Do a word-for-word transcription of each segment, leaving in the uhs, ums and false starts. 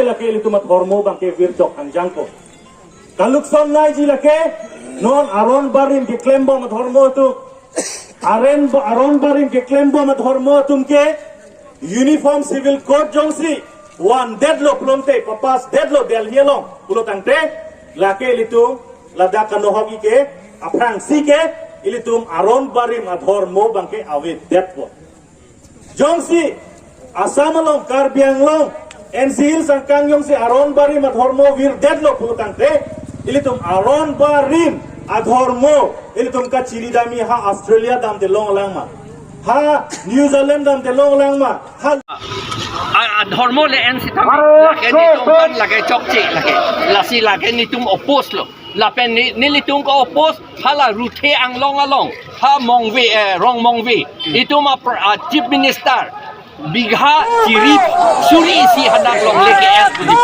Lake ilitum adhormo abangke virchok anjangko. Kalukson naiji lake, non aron barim keklembom adhormo atum. Aren ba-, aron barim keklembom adhormo atum ke uniform civil code jongsi vandetlo pulote, papassdetlo Delhi along pulotangte, lake ilitum ladak kanohok ike aphrangsi ke ilitum aron barim adhormo abangke avedetpo. Jongsi Assam along, Karbi Anglong, N C Hills angkang jongsi aron barim adhormo virdetlo pulotangte, ilitum aron barim adhormo ilitum kachiridamji ha Australia damdelong alang ma, ha New Zealand damdelong alang ma, ha a, adhormo le-en sitame, lake netum aphan lake chokche lake. Lasi lake netum oppose lo. Lapen ne, nelitum ke-oppose hala Ruthe Anglong along, ha Mongve, eh, Rongmongve. Itum a pr-, a Chief Minister bigha chiri suri isi hadak longle ke-en pu.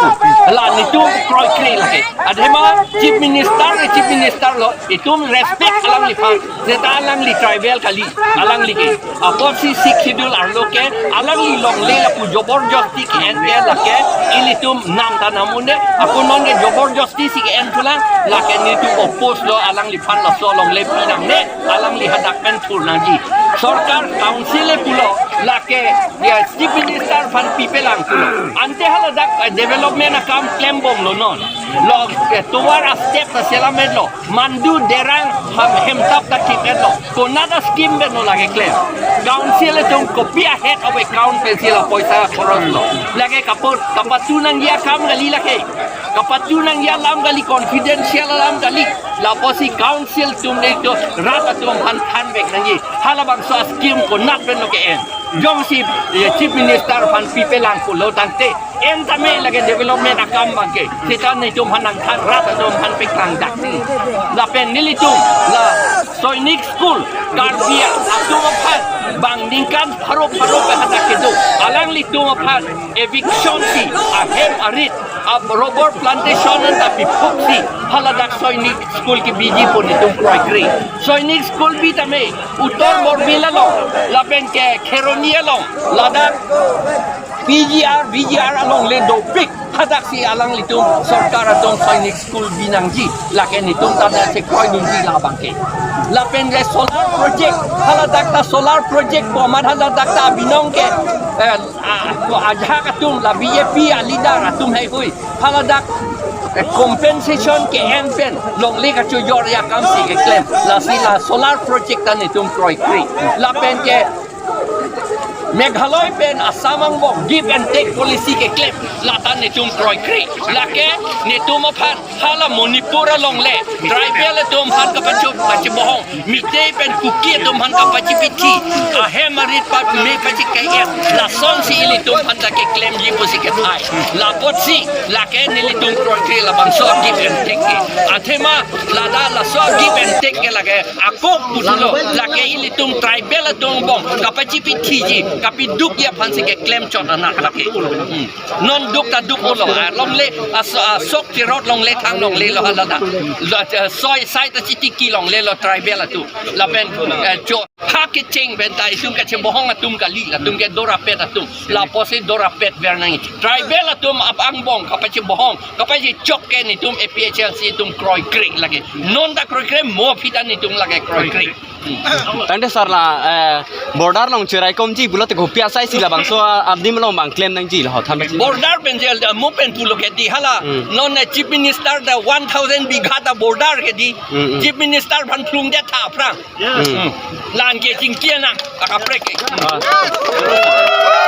La netum kroikre lake. Athema Chief Minister, eh, Chief Minister lo, itum respect alangliphan. Seta alangli tribal kali, alangli ke. Apotsi Sixth Schedule arlo ke, alangli longle lapu jabardasti ke-en ke lake, ilitum nam ta nam un-e, ako non ke jabardasti si ke-en thulang, lake netum oppose lo, alangliphan laso longle pinangne, alangli hadak pen thurnangji. Sorkar council le pulo, lake, ya, Chief Minister aphan pipelang pulo. Ante haladak, eh, development akam klembomlo non. Lo, eh, tovar a-step ta selametlo. Mandu derang ham hemtap ta thip-etlo. Konat a-scheme pen lo lake klem. Council atum kopi a-head of account pensi la poisa khoros lo. Lake kapor, kapatu nangji akam kali lake. Kapatu nangji alam kali, confidential alam kali. Lapusi council atum le to rat atum aphan thanvek nangji. Halabangso a-scheme konat pen lo ke-en. Jongsi, eh, Chief Minister aphan pipelang pulotangte, en tame lake development akam abangke. Seta netum aphan nangthan, rat atum aphan peklangdak. Lapen nelitum la Sainik School, Karbi atum aphan bang ningkan pharo pharo pen hadak kedo. Alanglitum aphan eviction si, ahem arit, a rubber plantation anta piphuksi, haladak Sainik School kebiji pu netum kroikre. Sainik School bi tame, Uttor Borbil along, lapen ke Kheroni along, ladak P G R, V G R along le dopik, hadaksi alanglitum sorkar atum Sainik School binangji, lake netum ta dak chekroidunji labangke. Lapen le solar project, haladak ta solar project pu amat haladak ta binong ke, eh, a, ko ajahak atum la B J P a-leader atum heihui. Haladak, eh, compensation ke-en pen longle kachojor akam si keklem. Lasi la solar project ta netum kroikre. Lapen ke Meghalaya pen Assam angbong give and take policy keklem. La ta netum kroikre. Lake netum aphan hala Manipur along le tribal atum aphan kapacho-, kapachibohong. Meitei pen Kuki atum aphan kapachipithi, ahem arit pa me pachikei-et, lasonsi ilitum aphan ta keklemji pusi kethai. Lapotsi, lake nelitum kroikre labangso give and take ke. Athema, ladak laso give and take ke lake, ako pulo, lake ilitum tribal atum angbong kapachipithiji, kapidukji aphansi keklem chot anak lake. Hmm. Non duk ta duk ulo, ah, longle, ah, so-, ah, sok cherot longle thang longlelo haladak. Lo, ah, soi sai ta chitiki longlelo tribal atum. Lapen, eh, cho ha kecheng pen ta itum kachibohong atum kali, latum ke dorapet atum. Lapusi dorapet ver nangji. Tribal atum ap angbong kapachibohong, kapachichok ke netum A P H L C atum kroikre lake. Non ta kroikre, mo aphi ta netum lake kroikre. Tangte sir la, eh, border along cheraikomji pulote kopi asai si labangso adim along bang klem nangji lo than. Border pen jel mo pen pulo ke di hala. Hmm. Non, eh, Chief Minister ta one thousand bigha ta border ke di. Hmm, hmm. Chief Minister aphan phlungdet tha aphrang. Hmm. Hmm. Lan ke chingki nang, akaprek ke. Ah.